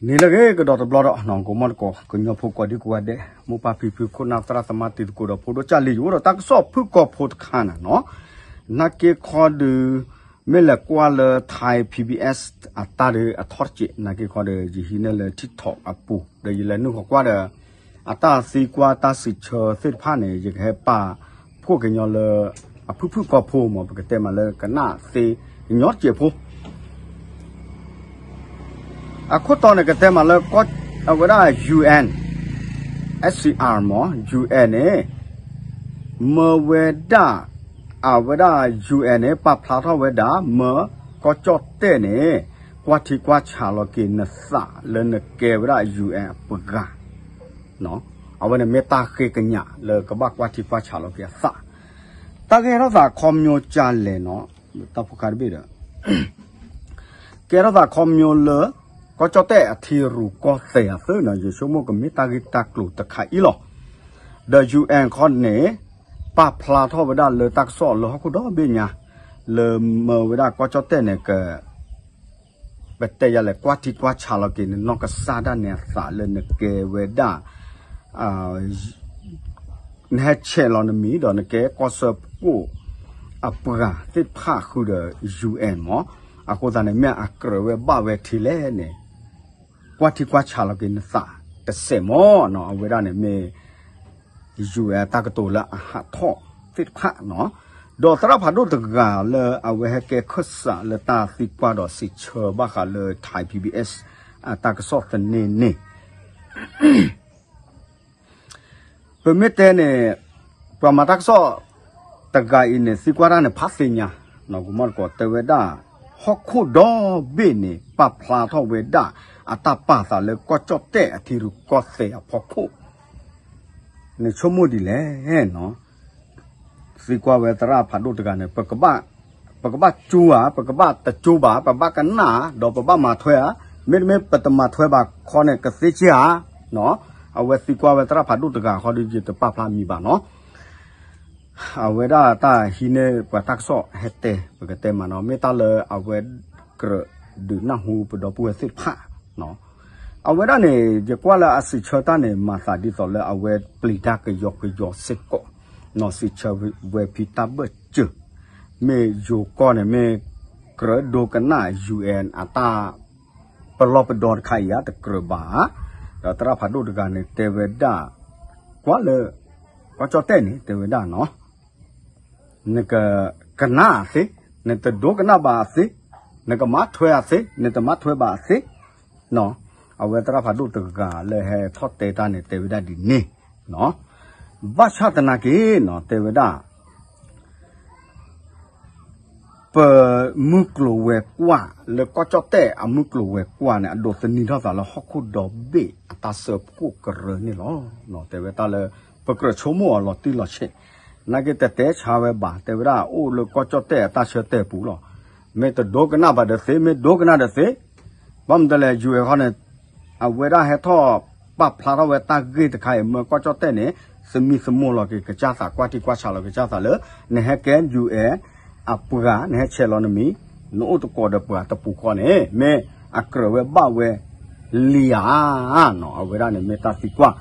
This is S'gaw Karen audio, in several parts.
နံၤလၢအဂ့ၤကဒီးတဘျီဒီး ကိးမီၣ်သကိး ကညီဖိကိးဒံကိးဂၤဒဲး မိၢ်ပၢ်ဖံဖု ခိၣ်နၢ်သရၣ်သမါ တံၤသကိးဒီးဖိဒိၣ်ကၢ်လံ ယအိၣ်ဒီးတၢ်ကစီၣ်ဖုၣ်ကိာ်ဖိတခါန့ၣ်နီၤ, နာ်က့ခီဒီး မ့ၢ်လဲၤကွၢ်လၢ Thai PBS အတၢ်ဒီးအထီတစဲး နာ်က့ခီဒီး ယဟံးန့ၢ်လၢ TikTok အပူၤ ဒီးယလဲၤနုာ်ဃီၤကွၢ်ဒီး အတၢ်သံကွၢ်တၢ်စံးဆၢသ့ၣ်တဖၣ်န့ၣ် ယကဟဲပာ်ဖှိၣ်ကညီလၢ အဖုၣ်ဖုၣ်ကိာ်ဖိမ့ၢ် ပကတဲမးလၢကနၣ်သ့ကညီတစဲးဖိ အခိၣ်တီန့ၣ် ကတဲမးလၢ အဝဲဒၣ် UN SCR မ့ၢ် UN န့ၣ် မၢဝဲဒၣ် အဝဲဒၣ် UN န့ၣ် ပာ်ဖျါထီၣ်ဝဲဒၣ် မၢကီၢ်ကၠီၣ်တဲၣ်န့ၣ် ကွၢ်ထံကွၢ်ဆးလီၤက့ၤနသးလၢနကဲဝဲဒၣ် UN အပှၤဂၤ အဝဲန့ၣ်မ့ၢ်တၢ်ဃ့ကညးလၢကဘၣ်ကွၢ်ထံကွၢ်ဆးလီၤက့ၤအသး, တၢ်ဂဲၤထီၣ်သးခီပညီကလဲၣ်နီၤ, တၢ်ဖိခါတဘ့ၣ်ဒီး ကဲထီၣ်သးခီပညီလၢ ကီၢ်ကၠီၣ်တဲၣ်အထံရူၢ်ကီၢ်သဲးအသးန့ၣ် ယဆိကမိၣ်ကမ့ၢ်တၢ်ဂ့ၢ်တၢ်ကျိၤတခါအံၤလီၤ. ဒီး UN ခီန့ၣ် ပာ်ဖျါထီၣ်ဝဲဒၣ်လၢတၢ်ကစီၣ်လၢဟီၣ်ခိၣ်ဒီဘ့ၣ်ညါ လၢမၢဝဲဒၣ်ကီၢ်ကၠီၣ်တဲၣ်န့ၣ်က ပတဲယၤလဲၣ် ကွၢ်ထံကွၢ်ဆးလီၤက့ၤနနီၢ်ကစၢ်ဒၣ်နဲအသးလၢနကဲဝဲဒၣ် နဟဲဆဲးလီၤနမံၤဒီးနကဲကီၢ်စၢဖှိၣ်အပှၤသ့ၣ်တဖၣ်ဃုာ်ဒီး UN မ့ၢ်, အဃိသတးန့ၣ် မ့ၢ်အကြၢးဝဲဘၣ်ဝဲထဲလဲၣ်န့ၣ် ကွၢ်ထံကွၢ်ဆးလီၤက့ၤနသးတစဲးမ့ၢ်နီၤ, အဝဲဒၣ်န့ၣ်မ့ၢ် UN တၢ်ကတိၤလၢအဟးထီၣ်သ့ၣ်တဖၣ်နီၤ, ဒီးသရၣ်ဖးဒိၣ်တဂၤလၢအဝဲဟဲကဲခၢၣ်စးလၢတၢ်သံကွၢ်ဒီးစံးဆၢဘၣ်ဃးလၢ Thai PBS အတၢ်ကစီၣ်သန့န့ၣ် ပမ့ၢ်တဲန့ၣ် ပှၤမၤတၢ်ကစီၣ်တဂၤအံၤန့ၣ် သံကွၢ်တၢ်န့ၣ် ဖးသ့ၣ်ညါ, နီၢ်ကမီၣ်တကိးတဲဝဲဒၣ် ဟီၣ်ခိၣ်ဒီဘ့ၣ်န့ၣ် ပာ်ဖျါထီၣ်ဝဲဒၣ် အတၢ်ပာ်သးလၢကီၢ်ကၠီၣ်တဲၣ်အထံရူၢ်ကီၢ်သဲးအဖီခိၣ် နဆိကမိၣ်ဒ်လဲၣ်နီၤ, သံကွၢ်ဝဲသရၣ်ဖးဒိၣ်တဂၤန့ၣ် ပကဘၣ်ကၠိဧါ, ပကဘၣ်တကၠိဘၣ်, ပဘၣ်ကနၣ်ဧါ, ဒီးပဘၣ်မၤထွဲဧါ, မ့တမ့ၢ်ပတမၤထွဲဘၣ်ခီန့ၣ် ကသ့က့ၤဧါ, အဝဲသံကွၢ်ဝဲသရၣ်ဖးဒိၣ်တဂၤဃီဒီး ယတပာ်ဖျါမံၤဘၣ်နီၤ, အဝဲဒၣ်တၢ်ဟံးန့ၢ်ပှၤတၢ်ကစီၣ်ဟဲတဲ ပကတဲမးနီၤ, မ့ၢ်တၢ်လၢအဝဲကြၢးဒုးနၢ်ဟူပဒီပုၢ်ဝဲၢ်သ့ၣ်တဖၣ် အဝဲဒၣ်န့ၣ် ယကွၢ်လၢအစံးဆၢတၢ်န့ၣ် မၤသးဒ်သိးလၢအဝဲပျံၤတၢ်ကယီကယီစ့ၢ်ကီး, စံးဆၢဝဲဖဲတၢ်ဘၢၣ်စၢၤ, မ့ၢ်ယိၤကီၢ်န့ၣ် မ့ၢ်ကြၢးဒိကနၣ် UN အတၢ်ပလီၢ်ပဒီတခါအံၤဧါ, တကြၢးဘၣ်, ဒီးသရၣ်ဖးဒိၣ်တဂၤန့ၣ် တဲဝဲဒၣ် ကွၢ်လၢ ကီၢ်ကၠီၣ်တဲၣ်န့ၣ် တဲဝဲဒၣ်နီၤ နကကနၣ်အသ့, နတဒိကနၣ်ဘၣ်အသ့, နကမၤထွဲအသ့, နတမၤထွဲဘၣ်အသ့, အဝဲသရၣ်ဖးဒိၣ်တဂၤလၢဟဲထီၣ်တဲတၢ်န့ၣ် တဲဝဲဒၣ်ဒ်န့ၣ်, ဘၣ်ဆၣ်သနာ်က့နီၤ တဲဝဲဒၣ် ပမုၢ်ကျိၤဝဲၤကွာ် လၢကီၢ်ကၠီၣ်တဲၣ်အမုၢ်ကျိၤဝဲၤကွာ်န့ၣ် အဒိးသန့ၤထီၣ်သးလၢဟီၣ်ခိၣ်ဒီဘ့ၣ်အတၢ်စၢဖှိၣ်ကရၢန့ၣ်လီၤ. တဲဝဲတၢ်လၢ ပကြၢးဆိကမိၣ်အီၤလီၤတံၢ်လီၤဆဲး, နာ်က့တတဲဆါဝဲဘၣ်, တဲဝဲဒၣ်အိၣ်လၢကီၢ်ကၠီၣ်တဲၣ်အတၢ်ဆၢတဲာ်ပူၤလီၤ. မ့ၢ်တဒိကနၣ်ဘၣ်ဒီးသ့, မ့ၢ်ဒိကနၣ်ဒီးသ့, ဘၣ်မနုၤလဲၣ် UN ခီန့ၣ် အဝဲဒၣ်ဟဲထီၣ်ပာ်ဖျါထီၣ်ဝဲတၢ်ဂ့ၢ်တခါအံၤ မၢကီၢ်ကၠီၣ်တဲၣ်န့ၣ် သမံသမိးလီၤက့ၤကစၢ်သး ကွၢ်ထံကွၢ်ဆးလီၤက့ၤကစၢ်သးလၢ နဟဲကဲ UN အပှၤ နဟဲဆဲးလီၤနမံၤ နအိၣ်သကိးဒီးပှၤတပူၤဃီန့ၣ် မ့ၢ်အကြၢးဝဲဘၣ်ဝဲလံဧါနီၤ, အဝဲဒၣ်န့ၣ်မ့ၢ်တၢ်သံကွၢ်,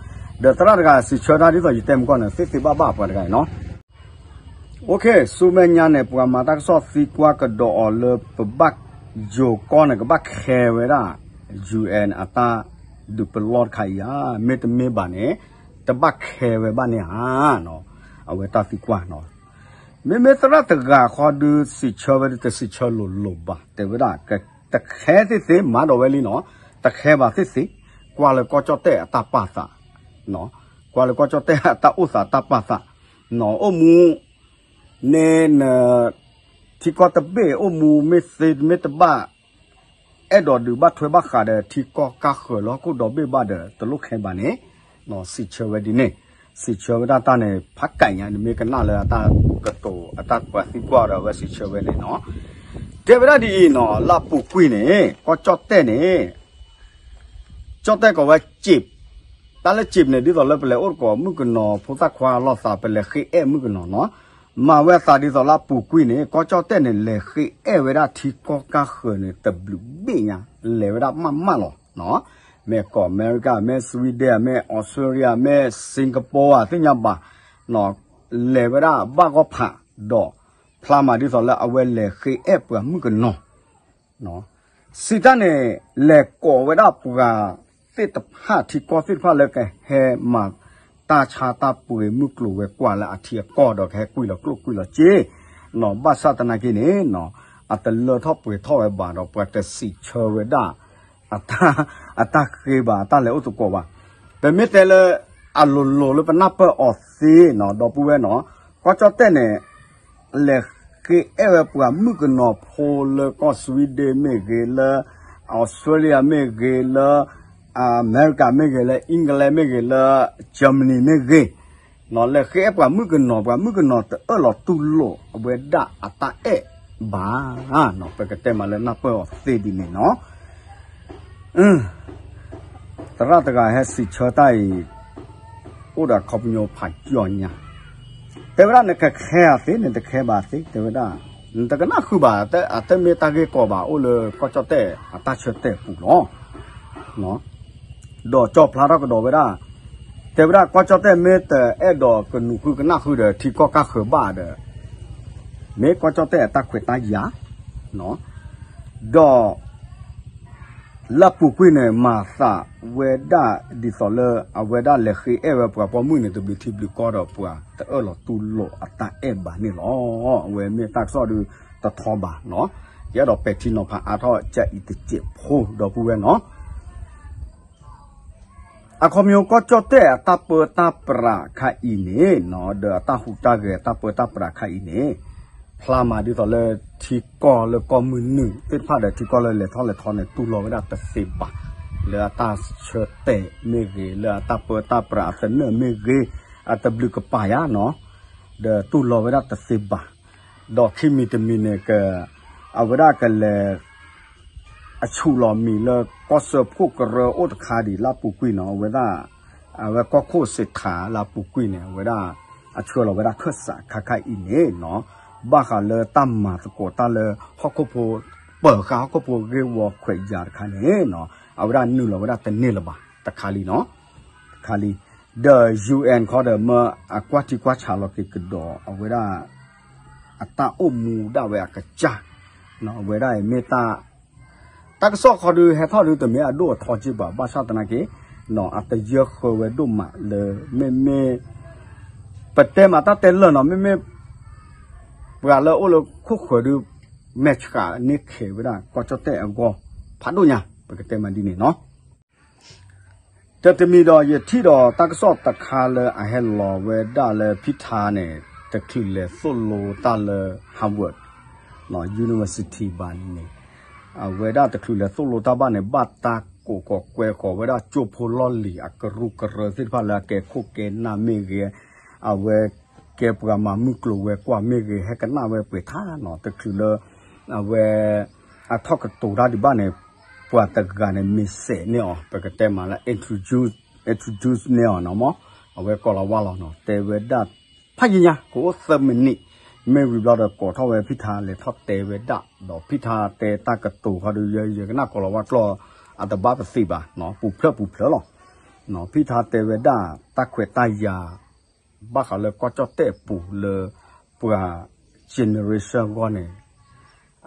ဒီးသရၣ်တဂၤစံးဆၢတၢ်ဒ်သိးယတဲမုၢ်ကီၢ်န့ၣ် သ့သ့ဘၣ်ဘၣ်ပှၤတဂၤအံၤနီၤ ဆူမဲာ်ညါန့ၣ် ပှၤမၤတၢ်ကစီၣ်သံကွၢ်ကဒီးအီၤလၢပဘၣ်ယိၤကီၢ်န့ၣ် ကဘၣ်ခဲဝဲဒၣ် UN အတၢ်ဒုးပလီၢ်တခါအံၤဧါ, မ့တမ့ၢ်ဘၣ်န့ၣ် တဘၣ်ခဲဝဲဘၣ်န့ၣ်ဧါ, အဝဲတၢ်သံကွၢ်နီၤ, မ့မ့ၢ်သရၣ်တဂၤဃီဒုးစံးဆၢဝဲဒၣ် တစံးဆၢလိၤလိၤဘၣ်, တဲဝဲဒၣ် တခဲသ့ၣ်သ့ၣ် မၤဒီးဝဲလံနီၤ, တခဲဘၣ်သ့ၣ်သ့ၣ်, ကွၢ်လၢကီၢ်ကၠီၣ်တဲၣ်အတၢ်ပာ်သး ကွၢ်လၢကီၢ်ကၠီၣ်တဲၣ်အတၢ်အိၣ်သးတၢ်ပာ်သး, အိၣ်မူ န့ၣ်န ထံကီၢ်တဘ့ၣ်အိၣ်မူမ့ၢ်သ့မ့ၢ်တဘၣ် အဲၣ်ဒိးဒုးဘၣ်ထွဲဘၣ်ဃးဒီးထံကီၢ်ကါဃၢၤလၢဟီၣ်ခိၣ်ဒီဘ့ၣ်ဘၣ်ဒီး တလိၣ်ခဲဘၣ်န့ၣ်, စံးဆၢဝဲဒ်န့ၣ်, စံးဆၢဝဲဒၣ်တၢ်န့ၣ် ဖးကဲညါ နမ့ၢ်ကနၣ်လၢအတၢ်ကတိၤ အတၢ်ပှၤသံကွၢ်ဒီးအဝဲစံးဆၢဝဲန့ၣ်နီၤ, တဲဝဲဒၣ်ဒ်အံၤနီၤ, လၢအပူၤကွံာ်န့ၣ် ကီၢ်ကၠီၣ်တဲၣ်န့ၣ် ကၠီၣ်တဲၣ်ကိးဝဲ ကၠ့း, တၢ်လၢ ကၠ့း န့ၣ် ဒ်သိးလၢပလဲၤအိၣ်သကိးမုၣ်ကနီၤ ဖိသၣ်ခွါအလီၢ်သး ပလဲၤဃ့အဲၣ်မုၣ်ကနီၤနီၤ, မၤဝဲအသးဒ်သိးလၢအပူၤကွံာ်န့ၣ် ကီၢ်ကၠီၣ်တဲၣ်န့ၣ် လဲၤဃ့အဲၣ်ဝဲဒၣ်ထံကီၢ်ကါဃၢၤန့ၣ် တဘျုးဘ့ၣ်ညါ လဲၤဝဲဒၣ်မးမးလီၤနီၤ, မ့ၢ်ကီၢ်အမဲရကၤ မ့ၢ် Sweden မ့ၢ် Australia မ့ၢ် Singapore သ့ၣ်ညါဘၣ် လဲၤဝဲဒၣ်ဘၣ်ဂီၢ်ဖး ဒီး ဖျါမးဒ်သိးလၢအဝဲလဲၤဃ့အဲၣ်ပှၤမုၣ်ကနီၤ စံးတၢ်န့ၣ် လဲၤကိးဝဲဒၣ်ပှၤသ့ၣ်တဖၣ်လၢကဟဲမၤတၢ်ဆါတၢ်ပှ့ၤမုၢ်ကျိၤဝဲၤကွာ်လၢအထံအကီၢ်ဒီးကဟဲကွံာ်လီၤကျိၣ်ကွံာ်လီၤစ့ ဘၣ်ဆၣ်သနာ်က့န့ၣ် အတလၢထီၣ်ပှဲၤထီၣ်ဝဲဘၣ်ဒီးပှၤတစံးဆၢဝဲဒၣ် အတၢ်ဃ့ဘၣ် အတၢ်လဲၤအိၣ်သကိးဘၣ်. ပမ့ၢ်တဲလၢ အလိၤလိၤလၢပနၢ်ပၢၢ်အီၤသ့နီၤ ဒီပုၢ်ဝဲၢ်နီၤ ကီၢ်ကၠီၣ်တဲၣ်န့ၣ် လဲၤဃ့အဲၣ်ဝဲပှၤမုၣ်ကနီၤဖိလၢကီၢ် Sweden မ့ၢ်ဂ့ၤ လၢ Australia မ့ၢ်ဂ့ၤ လၢ အမဲရကၤမ့ၢ်ဂ့ၤ လၢ England မ့ၢ်ဂ့ၤ လၢ Germany မ့ၢ်ဂ့ၤ နီၤ လဲၤဃ့အဲၣ်ပှၤမုၣ်ကနီၤ ပှၤမုၣ်ကနီၤတအၢၣ်လီၤတူၢ်လိာ်အဝဲဒၣ်အတၢ်အဲၣ်ဘၣ် ပကတဲမးလၢနၢ်ပၢၢ်အီၤသ့ဒ်န့ၣ်နီၤ သရၣ်တဂၤဟဲစံးဆၢတၢ်အံၤ အိၣ်ဒီးအခီပညီဖးကၠီညါ တဲဝဲဒၣ်နကခဲအသ့ နတခဲဘၣ်သ့ တဲဝဲဒၣ် နတကနၣ်ဃုာ်ဘၣ် အတမ့ၢ်တၢ်ဂ့ၢ်ကီဘၣ် အိၣ်လၢကီၢ်ကၠီၣ်တဲၣ်အတၢ်ဆၢတဲာ်အပူၤလီၤ. ဒီးကၠီၣ်ဖျါထီၣ်ကဒီးဝဲဒၣ် တဲဝဲဒၣ်ကီၢ်ကၠီၣ်တဲၣ်မ့ၢ်တအဲၣ်ဒိးကနုာ်ဃုကနၣ်ဃုာ်ဒီး ထံကီၢ်ကၢ်ဃၢၤဘၣ်ဒီး မ့ၢ်ကီၢ်ကၠီၣ်တဲၣ်အတၢ်ခွဲးတၢ်ယာ် ဒီး လၢအပူၤကွံာ်န့ၣ် မၤသးဝဲဒၣ်ဒ်သိးလၢ အဝဲဒၣ်လဲၤဃ့အဲၣ်ဝဲပှၤပိာ်မုၣ်န့ၣ် တဘျုးထံဘျုးကီၢ်ဒီးပှၤတအၢၣ်လီၤတူၢ်လိာ်အတၢ်အဲၣ်ဘၣ်န့ၣ်လီၤ. အဝဲမ့ၢ်တၢ်ကစီၣ်ဒုတထီဘၣ်နီၤ ယအဲၣ်ဒိးပဲာ်ထံနီၤဖးအါထီၣ်ကအံၤတစဲးဖိ ဒီပုၢ်ဝဲၢ်နီၤ အခီပညီကီၢ်ကၠီၣ်တဲၣ်အတၢ်ပၢတၢ်ပြးခါအံၤန့ၣ်နီၤ ဒီးအတၢ်ဟူးတၢ်ဂဲၤတၢ်ပၢတၢ်ပြးခါအံၤန့ၣ် ဖျါမးဒ်သိးလၢထံကီၢ်လၢကီၢ်မုၢ်နုာ်သ့ၣ်တဖၣ်ဒီးထံကီၢ်လၢလဲၤထီၣ်လဲၤထီန့ၣ် တူၢ်လိာ်ဝဲဒၣ်တသ့ဘၣ် လၢအတၢ်ဆၢတဲာ်မ့ၢ်ဂ့ၤ လၢအတၢ်ပၢတၢ်ပြးအသနၢၣ်မ့ၢ်ဂ့ၤ အတဘျုးကပာ်ယါနီၤ ဒီးတူၢ်လိာ်ဝဲဒၣ်တသ့ဘၣ် ဒီးခံမံၤတမံၤန့ၣ် အဝဲဒၣ်ကလဲၤ အဆူၣ်လီၤမံၤလၢကီၢ်စၢဖှိၣ်ကရၢအိၣ်တခါဒံးလၢအပူၤကွံာ်နီၤ အဝဲဒၣ် အဝဲကီၢ်ခိၣ်စ့းထးလၢအပူၤကွံာ်န့ၣ် အဝဲဒၣ် အဆှၢလီၤဝဲဒၣ်ခၢၣ်စးခါခါအံၤန့ၣ်နီၤ ဘၣ်ဃးလၢတၢ်မၤသကိးတၢ်လၢဟီၣ်ခိၣ်ဖိ ပၢၤဃာ်ဟီၣ်ခိၣ်ဖိဂ့ၢ်ဝီခွဲးယာ်တခါန့ၣ်နီၤ အဝဲဒၣ်နုာ်လီၤဝဲဒၣ်တန့ၢ်လၢၤဘၣ် တခါလံနီၤ တခါလံ ဒီး UN ခီဒီးမၢအကွၢ်ထံကွၢ်ဆးလီၤက့ၤကဒီး အဝဲဒၣ် အတၢ်အိၣ်မူဒၣ်ဝဲအကစၢ် အဝဲဒၣ်အံၤမ့ၢ်တၢ် တၢ်ကစီၣ်ခီဒုးဟဲထီၣ်ဒုးတမ့ၢ်အဒိၣ်အထီက့ဘၣ် ဘၣ်ဆၣ်သနာ်က့ အတယၢဃၢဝဲဒိၣ်မးလၢ မ့မ့ၢ် ပတဲမးတၢ်တဲလၢာ်နီၤ မ့မ့ၢ် ပှၤလၢအိၣ်လၢခိၣ်ဃၢၤဒုး မဲာ်ဆှးန့ၢ်ခဲးဝဲဒၣ်ကီၢ်ကၠီၣ်တဲၣ်အဂီၢ် ဖးဒိၣ်ညါ ပကတဲမးဒ်န့ၣ်နီၤ တၢ်တမံၤဒီးယထံၣ်ဒီးတၢ်ကစီၣ်တခါလၢအဟဲလီၤဝဲဒၣ်လၢဖံထါန့ၣ် တချုးလဲၤသိၣ်လိတၢ်လၢ Harvard University ဘၣ်န့ၣ် အဝဲဒၣ်တချုးလဲၤသိၣ်လိတၢ်ဘၣ်န့ၣ် ဘၣ်တၢ်ကိးဃီၤကွဲဃီၤဝဲဒၣ်ကၠိဖိလီၢ်လံၤအကရူၢ်ကရၢသ့ၣ်တဖၣ်လၢအကဲခိၣ်ကဲနၢ်မ့ၢ်ဂ့ၤ အဝဲကဲပှၤမၤမုၢ်ကျိၤဝဲၤကွာ်မ့ၢ်ဂ့ၤ ဟဲကနၣ်ဝဲပှဲၤထါနီၤ တချုးလၢ အဝဲ အထီၣ်ကတိၤတၢ်ဒံးဘၣ်န့ၣ် ပှၤတဂၤန့ၣ် မ့ၢ်စဲးန့ၢ်အီၤ ပကတဲမးလၢ introduce introduce န့ၢ်အီၤနီၤမး အဝဲကိးလီၤဝါလီၤနီၤ တဲဝဲဒၣ် ဖးယံာ်ညါ ကအိၣ်သၢမံးနံး မ့ၢ်ဝံၤဘျီဒီးကိးထီၣ်ဝဲဖံထါ လဲၤထီၣ်တဲဝဲဒၣ် ဒီးဖံထါတဲတၢ်ကတိၤခီဒုး ယဲယကနၣ်ကိးလီၤဝါကျိာ် အတဘၣ်ပသံးဘၣ် ပူၤဖျၢၣ်ပူၤဖျၢၣ်လီၤ ဖံထါတဲဝဲဒၣ် တၢ်ခွဲးတၢ်ယာ် ဘၣ်ဃးလၢကီၢ်ကၠီၣ်တဲၣ်အပူၤလၢ ပှၤ generation အဂီၢ်န့ၣ်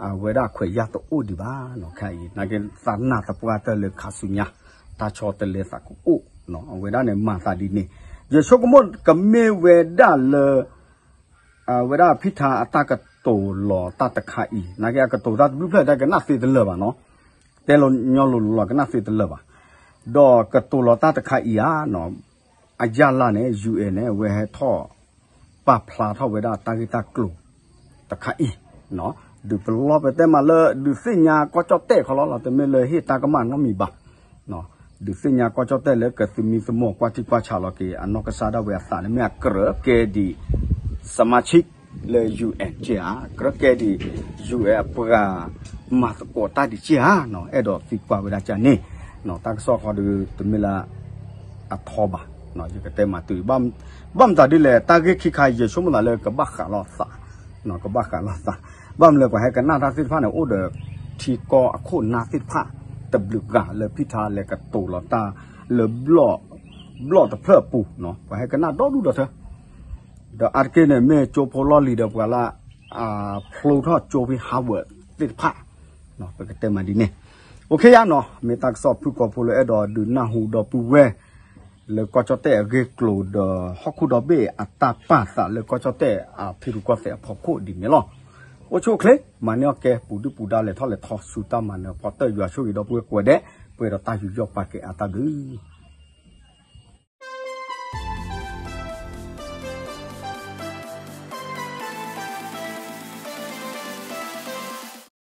အဝဲဒၣ်ခွဲးယာ်တအိၣ်ဒံးဘၣ်နီၤ ခဲအံၤ နာ်က့သးနၢ်သပှၢ်တၢၢ်လၢခါဆူညါ တၢ်ဆီတလဲသးကအိၣ် အဝဲဒၣ်န့ၣ်မၤသးဒ်န့ၣ် ယဆိကမိၣ်ကမ့ၢ်ဝဲဒၣ်လၢ အဝဲဒၣ်ဖံထါအတၢ်ကတိၤလီၤတၢ်တခါအံၤ နာ်က့အကတိၤတၢ်တဘျုးဖျၢၣ်တၢ်ကနၣ်သ့တလၢာ်ဘၣ်နီၤ တဲလီၤညီလိၤလီၤကနၣ်သ့တလၢာ်ဘၣ် ဒီးကတိၤလီၤတၢ်တခါအံၤဧါ အယၢ်လၢ်န့ၣ် UN န့ၣ် အဝဲဟဲထီၣ် ပာ်ဖျါထီၣ်ဝဲဒၣ်တၢ်ဂ့ၢ်တၢ်ကျိၤတခါအံၤ ဒုးပလီၢ်ပတဲမးလၢ ဒုးသ့ၣ်ညါကီၢ်ကၠီၣ်တဲၣ်ခီလီၤ တမ့ၢ်လၢဟ့ၣ်တၢ်ကမၣ်နီတမံၤဘၣ် ဒုးသ့ၣ်ညါကီၢ်ကၠီၣ်တဲၣ်လၢကသမံသမိးကွၢ်ထံကွၢ်ဆးလီၤက့ၤ အနီၢ်ကစၢ်ဒၣ်ဝဲအသးန့ၣ် မ့ၢ်အကြၢးကဲဒံး စမါဆံး လၢ UN က့ဧါ ကြၢးကဲဒံး UN အပှၤ မၤသကိးတၢ်ဒံးက့ဧါ အဲၣ်ဒိးသံကွၢ်ဝဲဒၣ်ကန့ၣ် တၢ်ကစီၣ်ခီဒုးတမ့ၢ်လၢ အထီဘၣ် ယကတဲမးတုၤ ဘၣ်မတၤဒ်လဲၣ် တၢ်ဂ့ၢ်ခံခါ ယဆိကမိၣ်သးလၢကဘၣ်ဃးလိာ်သး ကဘၣ်ဃးလိာ်သး ဘၣ်မနုၤလဲၣ် ပှၤဟဲကနၣ်တၢ်သ့ၣ်တဖၣ်န့ၣ် အိၣ်ဒီးထံကီၢ်အခိၣ်နၢ်သ့ၣ်တဖၣ် တဘျုးဂၤလၢဖံထါလဲၤကတိၤလီၤတၢ်လၢ ဘျီၣ်တဖျၢၣ်အပူၤ, ပှၤဟဲကနၣ်ဒီဒူၣ်ဒီထၢ ဒီးအါတက့ၢ်န့ၣ် မ့ၢ်ကၠိဖိလီၢ်လံၤဒီးပှၤလၢ ဖျိထီၣ်ကၠိဖဲ Harvard သ့ၣ်တဖၣ်, ပကတဲမးဒ်န့ၣ်. အိၣ်ခ့ယါနီၤ, မ့ၢ်တၢ်ကစီၣ်ဖုၣ်ကိာ်ဖိလၢအဲၣ်ဒိးဒုးနၢ်ဟူဒီပုၢ်ဝဲၢ် လၢကီၢ်ကၠီၣ်တဲၣ်အဂ့ၢ်ကျိၤဒီး ဟီၣ်ခိၣ်ဒီဘ့ၣ်အတၢ်ပာ်သးလၢကီၢ်ကၠီၣ်တဲၣ်အဖံရူၢ်ကီၢ်သဲးအဖီခိၣ်ဒ်န့ၣ်လီၤ. အိၣ်ဆူၣ်အိၣ်ချ့ မၤန့ၢ်အီၣ်ကဲ ပူၤဒုၣ်ပူၤဒါ လဲၤထီၣ်လဲၤထီဆူတၢ်မၤနၢၤ ပှၤတၢ်ယွၤဆိၣ်ဂ့ၤဒီပုၢ်ဝဲၢ်ကိးဂၤဒဲး, ပှဲၤဒီးတၢ်ယူးယီၣ်ပာ်ကဲအတၢ်ဘျုး